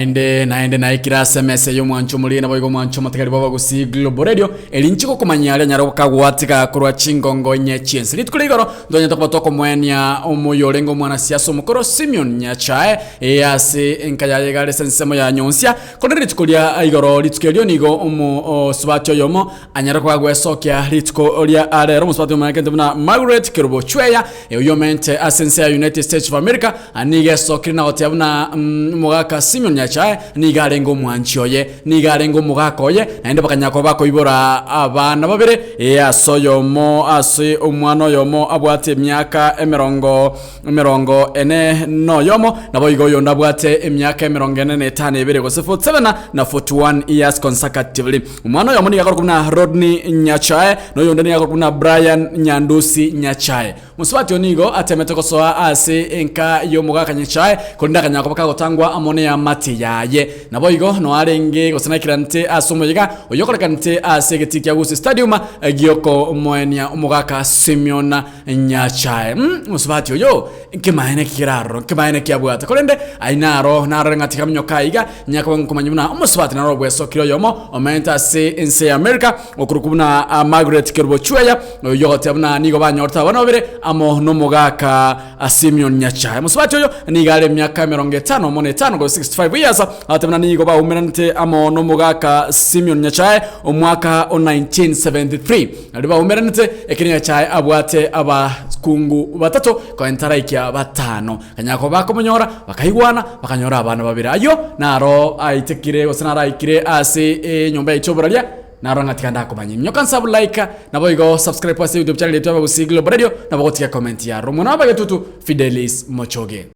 Naende, naende naikire ase emesa y'omwancho omoria, naboigo omwancho omotigari bw'abagusii Global Radio, eri inche gokomanyia aria nyare gokagwatiga korwa chingongo inye chi'ense. Rituko ria igoro ntonyete koba tokomoenia omoyio orenge omwanasiasa omokoro Simeon Nyachae, ee ase enka yaye iga are ase ensemo ya Nyonsia. Korende rituko ria igoro rituko erio nigo omosubati oyomo anyare koba gwesokia rituko ria rero, omosubati omonyakeente buna Margaret Kerubo Chweya, oyio omente ase ense ya United States of America, Nigo esokire na goteba buna omogaka Simeon Nyachae nigo arenge omwanchi oye, nigo arenge omogaka oye, naende bakanyara koba bakoibora abana babere, ee ase oyomo ase omwana oyomo abwate emiaka emerongo emerongo ene na oyomo, naboigo oyonde abwate emiaka emerongo ene na etano ebere gose 47 na 41 years consecutively. Omwana oyomo nigo akorokwa buna Rodney Nyachae, na oyonde nigo akorokwa buna Brian Nyandusi Nyachae. Mosubati oo nigo ateemete gosoa ase enka y'omogaka Nyasae, korende akanyara koba kagotangwa amo neamate yaye. Naboigo noo arenge gose naikerante ase omoyega oyokorekanete ase egetii kia Gusii Stadium gi'okomoenia omogaka Simeon Nyachae. Mosubati oyo nkimaene ki kere aroro, nkimaene ki abwate? Korende ayio naro narore ng'a tiga minyoka aiga, nyakoba nkomanya buna omosubati naro obwesokire oyomo omente ase ense ya America, Okorokwa buna Margaret Kerubo Chweya, oyio ogoteba buna nigo banyorete abana babere amo nomogaka Simeon Nyachae. Omosubati oyo nigo are emiaka emerongo etano amo na etano gose 65 years, agoteba buna nigo baumeranete amo nomogaka Simeon Nyachae omwaka o 1973. Nario baumeranete ekero Nyachae abwate abakungu batato konya taraikia batano. Akanyara koba bakomonyora, bakaigwana, bakanyora abana babere. Ayio naro aitekire gose naro aikire ase enyomba yaito y'oboraria, naro ng'a tiga ndakomanye. Minyoka nsabu like, naboigo subscribe ase YouTube channel yaito ya Abagusii Global Radio, nabo gotiga comment yaro. Omwana wa Abagetutu, Fidelis Mochoge.